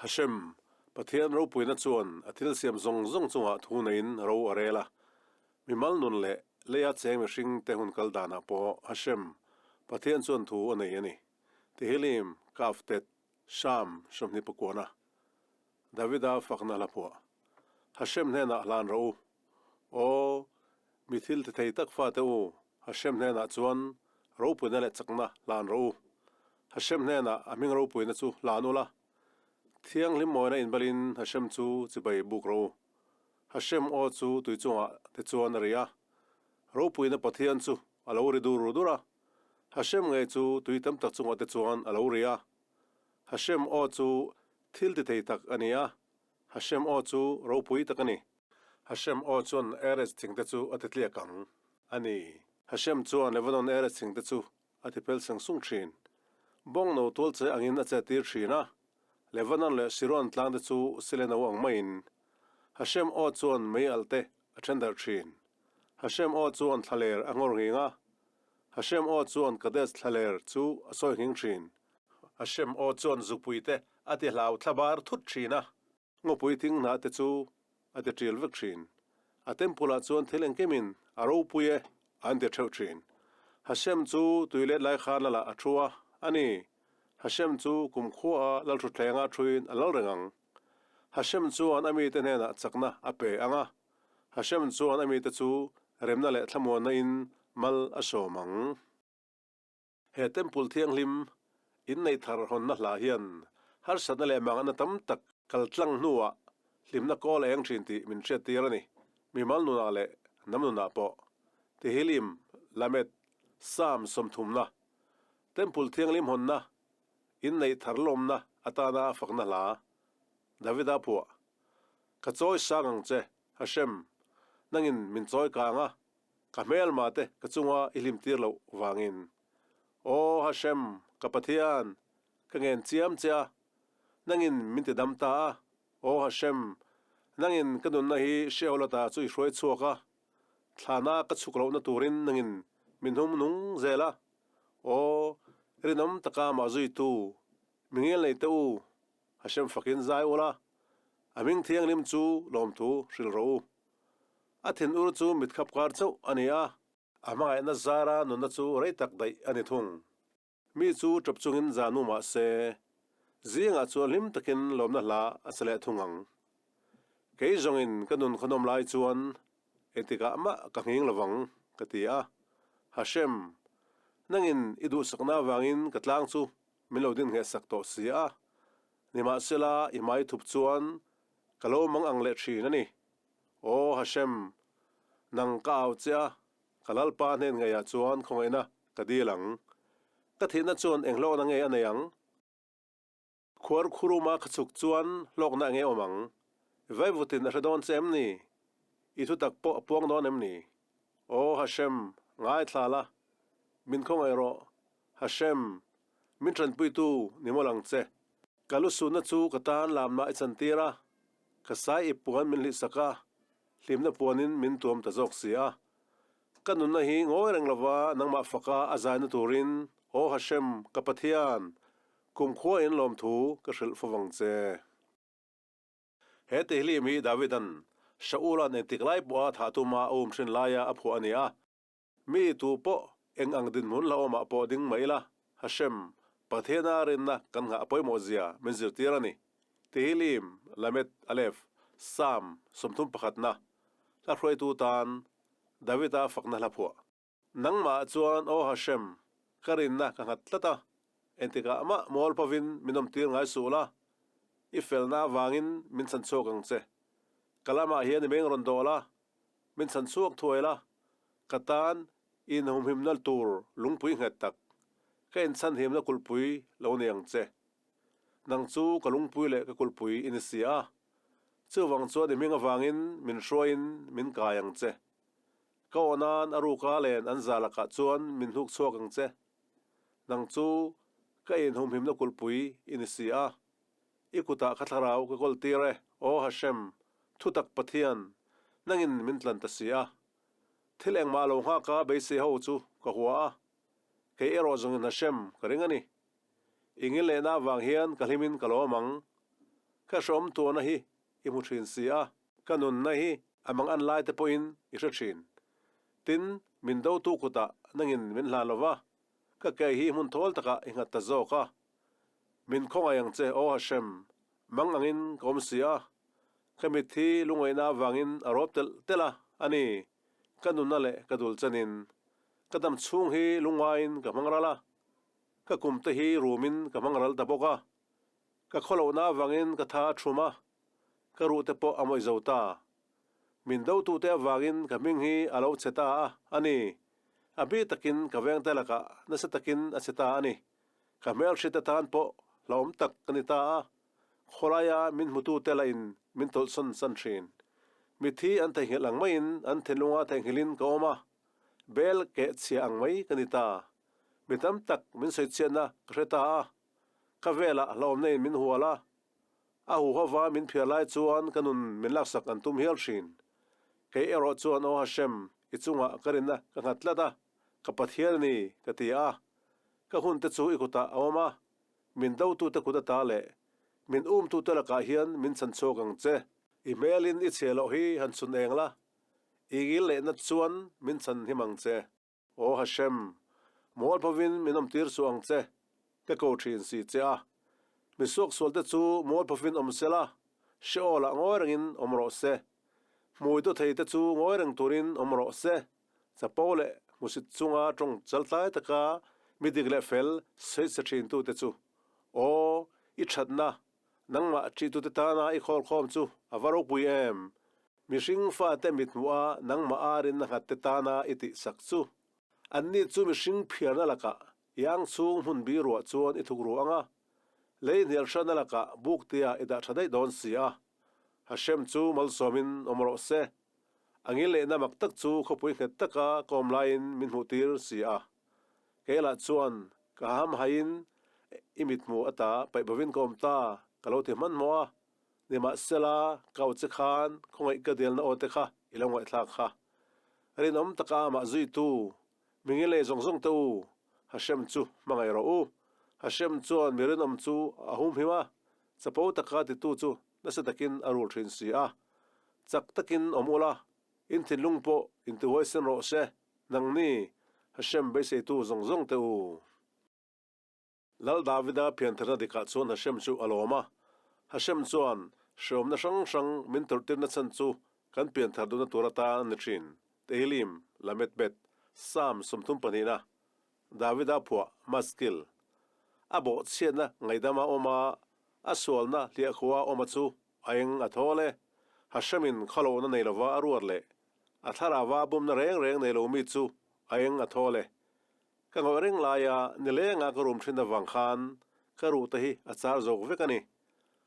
Hashem, Pathian ropuina chuan a thil siam zawng zawng chungah thu neiin ro a rel a. Mimal nun leh leia cheng mihring te hun kal danah pawh Hashem, Pathian chuan thu a nei a ni. Tehillim, Kaf Tet, Sham, 20 pakuana. Davida fakna hla phuah. Hashem hnenah hlan rawh u. Aw, mi thil ti thei tak fate u, Hashem hnenah chuan ropuina leh chakna hlan rawh u. Hashem hnenah a hming ropuina chu hlan ula, thianghlim mawina inbalin Hashem chu chibai buk rawh u. Hashem aw chu tui chungah te chuan a ri a, ropuina Pathian chu a lo ri dur dur a. Hashem ngei chu tui tam tak chungah te chuan a lo ri a. Hashem aw chu thil ti thei tak a ni a, Hashem aw chu ropui tak a ni. Hashem aw chuan Eretz thing te chu a ti tliak ang a ni. Hashem chuan Lebanon Eretz thing te chu a ti pel seng sung thin. Bawng no tual che angin a che tir thin a, Lebanon leh Siron tlang te chu sile no ang maiin. Hashem aw chuan mei alh te a then darh thin. Hashem aw chuan thlaler a nghawr nghing a, Hashem aw chuan Kadesh thlaler chu a sawi nghing thin. Hashem aw chuan zukpui te a ti hlau thlabar thut thin a. Ngawpui thing hnah te chu a ti ṭil vek thin. A temple ah chuan thil engkimin a ropui e an ti theuh thin. Hashem chu tui let lai khan lal ah a thu a, a ni. Hashem chu kumkhua a lalthutthleng ah thuin a lal reng ang. Hashem chuan a mite hnenah chakna a pe ang a, Hashem chuan a mite chu remna leh thlamuanna in mal a sawm ang. He Temple thianghlim inneih thar hawnna hla hian harsatna leh manganna tam tak kal tlang hnuah hlimna kawl a eng thin tih min hriattir a ni. Mimal nunah leh hnam nunah pawh. Tehillim, Lamed, Psalm sawmthumna, Temple thianghlim hawnna inneih thar lawmna atana fakna hla, Davida phuah, Ka chawi sang ang che, Hashem, nangin min chawi kang a, Ka hmelma te ka chunga i hlim tir loh vangin. Aw Hashem, ka Pathian, ka ngen chiam che a, nangin min ti dam ta a. Aw Hashem, nangin ka nunna hi Sheol ata chu i hruai chhuak a, thlana ka chhuk lohna turin nangin min hum nung zel a. Aw, rinawm taka mah zuitu, mi ngel nei teh u, Hashem fakin zai ula, a hming thianghlim chu lawmthu hrilh rawh u. A thinur chu mitkhap kar chauh a ni a. A hmangaihna zara nunna chu rei tak daih a ni thung. Mi chu tawp chungin zan u mah se, zingah chuan hlim takin lawmna hla a sa leh thung ang. Kei zawngin ka nun khawnawm lai chuan engtikah mah ka nghing lovang, ka ti a. Hashem, nangin i duhsakna avangin ka tlang chu min lo din ngheh sak tawh si a. Nimahsela i hmai thup chuan ka lo mang ang leh thin a ni. Aw Hashem, nang ka au che a, ka Lalpa hnen ngeiah chuan khawngaihna ka dil ang. Ka thihna chuan eng hlawkna nge a nei ang? Khuar khuruma ka chhuk chuan hlawkna enge awm ang? Vaivutin a hre dawn che em ni? I thutak pawh a puang dawn em ni? Aw Hashem, ngaithla la, min khawngaih rawh. Hashem, min tanpuitu ni mawlh ang che. Ka lusunna chu ka tan lamna i chantir a, ka sai ip puan min hlihsak a, hlimna puanin min tuam ta zawk si a. Ka nunna hi ngawi reng lova nangmah faka a zaina turin, Aw Hashem, ka Pathian, kumkhua in lawmthu ka hrilh fo vang che. He Tehillim hi Davida'n Shaula'n engtik lai pawha thah tuma a um hrin laia a phuah a ni a. Mi tu pawh eng ang dinhmun hlauhawmah pawh ding mai ila, Hashem, Pathiana rinna kan nghah pawimawh zia min zirtir a ni. Tehillim, Lamed, Aleph, Psalm 31, Hla hruaitu tan Davida fakna hla phuah. Nangmah chuan, Aw Hashem, ka rinna ka nghat tlat a, engtikah mah mual pawhin min awmtir ngai suh la, i felna avangin min chhan chhuak ang che. Ka lamah hian i meng rawn dawl a, Min chhan chhuak thuai la, ka tan i inhumhimna tur lungpui nghet tak, ka inchhanhimna kulhpui lo ni ang che. Nang chu ka lungpui leh ka kulhpui i ni si a, chuvang chuan i hming avangin min hruaiin min kai ang che. Ka aw nan a ruka len an za lakah chuan min hnuk chhuak ang che. Nang chu ka inhumhimna kulhpui i ni si a, I kutah ka thlarau ka kawl tir e, Aw Hashem, thutak Pathian, nangin min tlan ta si a. Thil engmah lo nghaka beisei ho chu ka hua a, kei erawh zawngin Hashem ka ring a ni. I ngil lehna avang hian ka hlimin ka lawm ang. Ka hrehawm tuahna hi i hmu thin si a, ka nunna hi a mang an lai te pawhin i hre thin. Tin, min dotu kutah nangin min hlan lo va, ka ke hi hmun thawl takah i nghat ta zawk a. Min khawngaih ang che, Aw Hashem, mang angin ka awm si a. Ka mit hi lungaihna avangin a rawp telh telh a, a ni, ka nunna leh ka dul chenin. Ka dam chhung hi lungaiin ka hmang ral a, ka kum te hi rumin ka hmang ral ta bawk a. Ka khawlohna avangin ka tha a thum a, ka ruh te pawh a mawih zo ta. Min dotute avangin ka hming hi a lo chhe ta a, a ni. A bi takin ka vengte lakah nasa takin a chhe ta a ni. Ka hmelhriat atan pawh hlauhawm tak ka ni ta a, khawlaia min hmutute lahin min tawlhsawn san thin. Mithi an theihnghilh ang maiin an thinlunga theihnghilhin ka awm a, bel keh chhia ang mai ka ni ta. Mi tam tak min sawichhiatna ka hre ta a, ka velah hlauhawmna in min hual a, a huhova min phiar lai chuan ka nun min laksak an tum hial thin. Kei erawh chuan Aw Hashem, i chungah ka rinna ka nghat tlat a, ka Pathian a ni, ka ti a. Ka hunte chu i kutah a awm a, min dotute kut ata leh min umtute lakah hian min chhan chhuak ang che. I hmelin i chhe loh hi han chhun eng la, i ngil lehna chuan min chhan him ang che. Aw Hashem, mualphovin min awmtir suh ang che, ka ko thin si che a. Mi suaksualte chu mualphovin awm se la, Sheol-ah ngawi rengin awm rawh se. Hmui dawtheite chu ngawi reng turin awm rawh se. Chapo leh hmusit chunga tawng chaltlai taka mi dik leh fel sawi chhe thintute chu, Aw, i thatna, nangmah ṭihtute tana i khawlkhawm chu a va ropui em! Mihring fate mithmuh a nangmah a rinna nghat te tana i tihsak chu. Anni chu mihring phiarna lakah iang chhung hmun biruah chuan i thuk ru ang a, lei hnial hranna lakah buk tia i dah tha daih dawn si a. Hashem chu malsawmin awm rawh se. A ngil lehna mak tak chu khawpui nghet taka ka awm laiin min hmuhtir si a. Keilah chuan ka hamhaiin i mithmuh ata paih bovin ka awm ta ka lo ti hmanhmawh a. Nimahsela, ka aw che khan khawngaih ka delna aw te kha i lo ngaihthlak kha. Rinawm taka amah zuitu, mi ngilei zawng zawng te u, Hashem chu hmangaih rawh u. Hashem chuan mi rinawm chu a humhim a, chapo taka titu chu nasa takin a rul thin si a. Chak takin awm ula, in thinlung pawh intihuaisen rawh se, nangni Hashem beiseitu zawng zawng te u. Lal Davida piantharna dikah chuan Hashem chu a lawm a. Hashem chuan hreawmna hrang hrang min tawrhtirna chhan chu kan pianthar duhna tur atan a ni thin. Tehillim, Lamed Bet, Psalm 32 na, Davida phuah, Maskil. A bawhchhiatna ngaihdama awm a, a sualna hliahkhua awm a chu a eng a thawl e. Hashemin khawlohna nei lova a ruat leh a thlarauva bumna reng reng nei lo mi chu a eng a thawl e. Ka ngawih reng laia nilenga ka rum thin avang khan ka ruh te hi a char zawk vek a ni.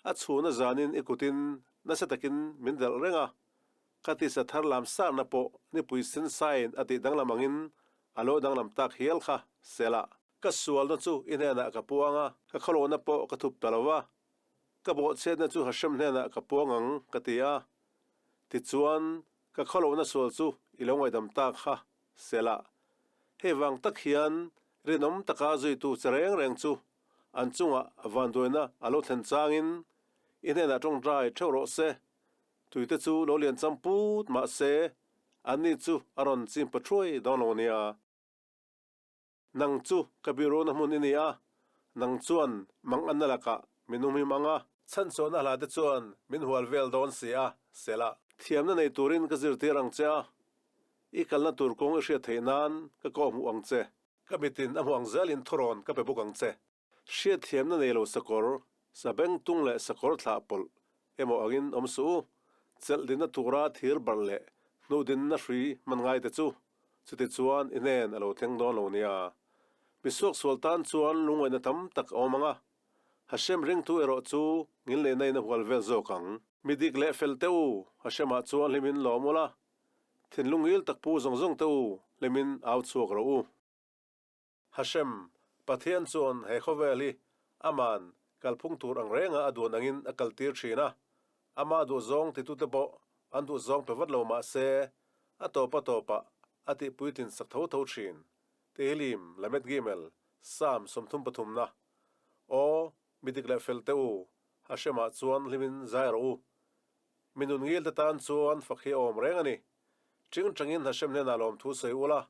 A chhuna zanin i kutin nasa takin min delh reng a, ka tisa thar lam sarna pawh nipui sen sain a tih danglam angin a lo danglam tak hial kha Selah. Ka sualna chu i hnenah ka puang a, ka khawlohna pawh ka thup ta lo va, ka bawhchhiatna chu Hashem hnenah ka puang ang ka ti a. Tichuan, ka khawlohna sual chu i lo ngaihdam tak kha Selah. Hei vang tak hian rinawm taka zuitu che reng reng chu an chungah vanduaina a lo thlen changin i hnenah tawngtai theuh rawh se. Tuite chu lo lian cham put mah se anni chu a rawn chim pathuai dawn lo nia. Nang chu ka bihruna hmun i ni a, nang chuan mang anna lakah min humhim ang a. Chhanchhuahna hla te chuan min hual vel dawn si a, Selah. Thiamna nei turin ka zirtir ang che a, i kalna tur kawng i hriat theih nan ka kawhhmuh ang che. Ka mitin a hmu ang zelin thurawn ka pe bawk ang che. Hriatthiamna nei lo sakawr, sabengtung leh sakawr thlah pawlh emaw angin awm suh u. Chelh dinna tura thir barh leh hnuh dinna hrui hman ngai te chu chutichuan i hnen a lo thleng dawn lo nia. Mi suaksual tan chuan lungngaihna tam tak a awm ang a, Hashem ringtu erawh chu ngilneihna in a hual vel zawk ang. Mi dik leh fel te u, Hashemah chuan hlimin lawm ula, thinlung ngil tak pu zawng zawng te u, hlimin au chhuak rawh u. Hashem, Pathian chuan he khawvel hi aman kalphung tur ang renga a duan angin a kaltir thin a, ama duhzawng titute pawh an duhzawng pe vat lo mah se, a tawpa tawpah a tih puitlin sak tho tho thin. Tehillim, Lamed Gimel, Psalm 33 na. Aw, mi dik leh fel te u, Hashemah chuan hlimin zai rawh u. Mi nun ngil te tan chuan fak hi a awm reng a ni. Ṭing ṭangin Hashem hnenah lawmthu sawi ula,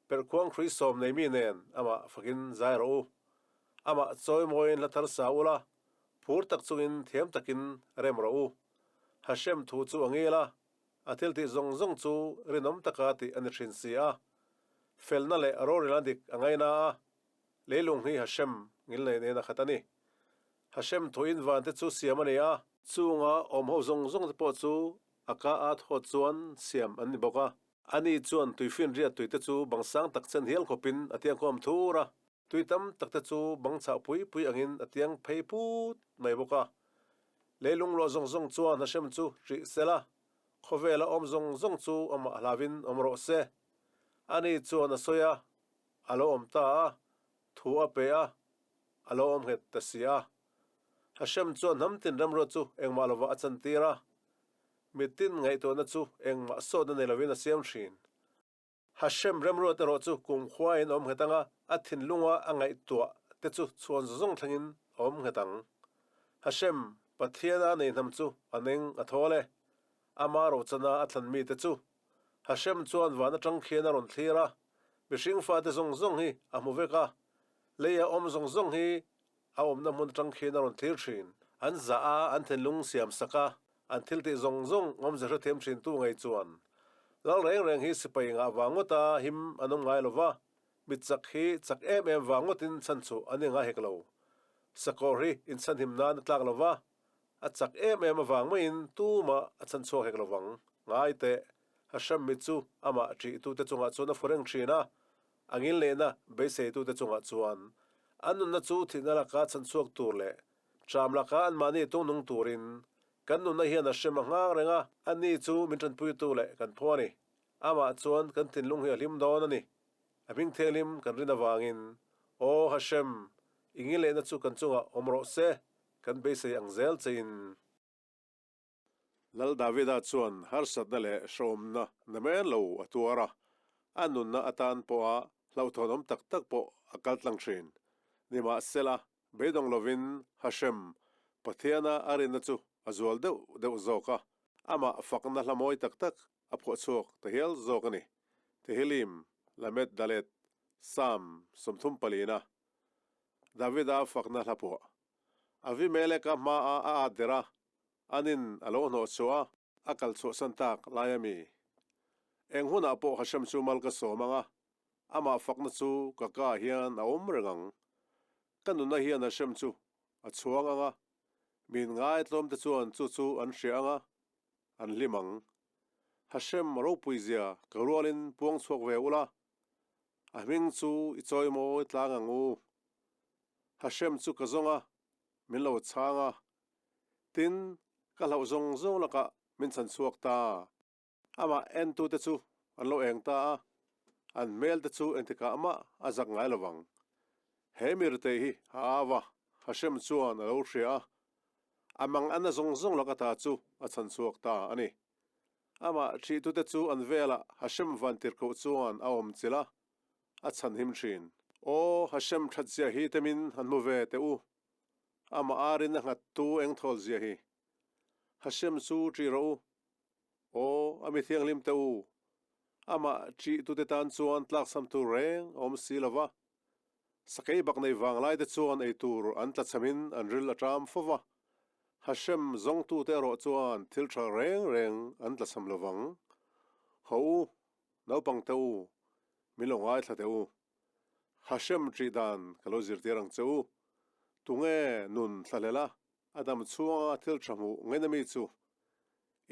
perhkhuang hrui sawm nei mi nen amah fakin zai rawh u. Amah chawimawiin hla thar sa ula, phur tak chungin thiam takin rem rawh u. Hashem thu chu a ngil a, a thil tih zawng zawng chu rinawm taka tih a ni ṭhin si a. Felna leh rorelna dik a ngaina a, leilung hi Hashem ngilnei nen a khat a ni. Hashem thuin van te chu siam a ni a. Chunga awm ho zawng zawng te pawh chu a ka a thawt chuan siam an ni bawk a. Ani chuan tuifinriat tui te chu bang sang tak chen hial khawpin a tiangkhawm thur a. Tui tam tak te chu bang chhah pui pui angin a tiang phei put mai bawk a. Leilung luah zawng zawng chuan Hashem chu hrih sel a, khawvela awm zawng zawng chu amah hlauin awm rawh se. Ani chuan a sawi a, a lo awm ta a, thu a pe a, a lo awm nghet ta si a. Hashem chuan hnam tin remruat chu engmah lovah a chantir a, mitin ngaihtuahna chu engmah sawtna nei lovin a siam thin. Hashem remruat erawh chu kumkhuain a awm nghet ang a, a thinlunga a ngaihtuah te chu chhuan zawng thlengin a awm nghet ang. Hashem, Pathiana nei hnam chu a neng a thawl e. Ama rochana a thlan mite chu. Hashem chuan van atang khian a rawn thlir a, mihring fate zawng zawng hi a hmu vek a, leia awm zawng zawng hi a awmna hmun atang khian a rawn thlir thin. An zah a, an thinlung siam sak a, an thil tih zawng zawng awmze hrethiam thintu ngei chuan Lal reng reng hi sipai ngah vang ngawta him an awm ngai lo va, mi chak hi chak em em vang ngawtin chhan chu an ingai hek lo. Sakawr hi inchhanhim nan a tlak lo va, A chak em em avang maiin tumah a chhan chhuak hek lovang. Ngai teh, Hashem mit chu amah ṭihtute chungah chuan a fu reng ṭhin a, a ngilneihna beiseitute chungah chuan an nunna chu thihna laka chhan chhuak tur leh ṭam laka anmahni tungnung turin kan nunna hian Hashem a nghak reng a, ani chu min ṭanpuitu leh kan phu a ni. Amah chuan kan thinlung hi a hlim dawn a ni. A hming thianghlim kan rin avangin, Aw Hashem, i ngilneihna chu kan chungah awm rawh se. Kan beisei ang zel chein. Lal Davida chuan harsatna leh hrehawmna namen lo a tuar a, a nunna atan pawha hlauhthawnawm tak tak pawh a kal tlang thin. Nimahsela, beidawng lovin Hashem, Pathiana a rinna chu a zual deuh deuh zawk a, amah fakna hla mawi tak tak a phuah chhuak ta hial zawk a ni. Tehillim, Lamed Dalet, Psalm 34. Davida fakna hla phuah. Avimeleka hmaah a at der a, anin a lo hnawh chhuah a, a kal chhuahsan tak lai a mi. Eng hunah pawh Hashem chu mal ka sawm ang a, amah fakna chu ka ka hian a awm reng ang. Ka nunna hian Hashem chu a chhuang ang a, min ngaitlawmte chuan chu chu an hria ang a, an hlim ang. Hashem ropuizia ka rualin puang chhuak ve ula, A hming chu i chawi mawi tlang ang u. Hashem chu ka zawng a, min lo chhang a. Tin, ka hlauh zawng zawng lakah min chhan chhuak ta. Amah entute chu an lo eng ta a, an hmelte chu engtikah mah a zak ngai lo vang. He mirtei hi a au a, Hashem chuan a lo hria a, a mang anna zawng zawng lak ata chu a chhan chhuak ta a ni. Amah ṭhihtute chu an velah Hashem vantirhkoh chuan a awm chilh a, a chhanhim ṭhin. Aw, Hashem ṭhatzia hi temin han hmu ve teh u. Amah arin a nghattu engthawlzia hi. Hashem chu ṭih rawh u. Aw, a mi thianghlim teh u. Amah ṭihtute tan chuan tlaksam tur reng a awm si lo va. Sakei bak nei vanglai te chuan ei tur an tlachhamin an ril a ṭam fo va, Hashem zawngtute erawh chuan thil ṭha reng reng an tlachham lo vang. Haw u, naupang te u, min lo ngaithla teh u. Hashem ṭih dan ka lo zirtir ang che u. Tunge nun thlahlel a, a dam chhunga thil ṭha hmuh ngaina mi chu?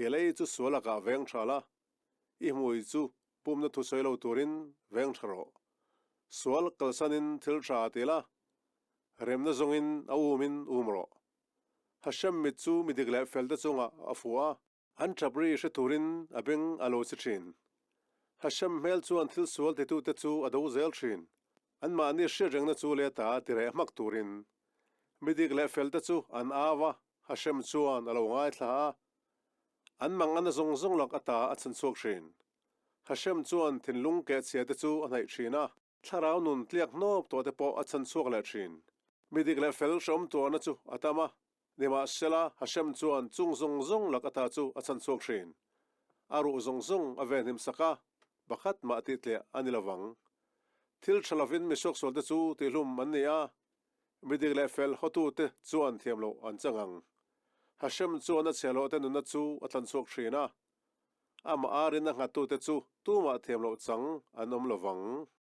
I lei chu sual lakah veng ṭha la, I hmui chu pumna thu sawi lo turin veng tha rawh. Sual kalsanin thil tha ti la, remna zawngin a umin um rawh. Hashem mit chu mi dik leh fel te chungah a fuh a. An tap ri hre turin a beng a lo chi thin. Hashem hmel chuan thil sual titute chu a do zel thin. Anmahni hriat rengna chu leh ta ti reh hmak turin. Mi dik leh fel te chu an au a, Hashem chuan a lo ngaithla a. An mang ana zawng zawng lak ata a chhan chhuak thin. Hashem chuan thinlung keh chhia te chu a hnaih thin a, thlarau nun tliak hnawp tawh te pawh a chhan chhuak leh thin. Mi dik leh fel hreawm tuarna chu a tam a. Nimahsela, Hashem chuan chung zawng zawng lak ata chu a chhan chhuak thin. A ruh zawng zawng a venhim sak a, pakhat mah tih tleh a ni lovang. Thil tha lovin mi suaksualte chu tihlum an ni a, mi dik leh fel hawtute chuan thiam loh an chang ang. Hashem chuan a chhiahhlawhte nunna chu a tlan chhuak thin a, amah arin a nghattute chu tumah thiam loh chang an awm lovang.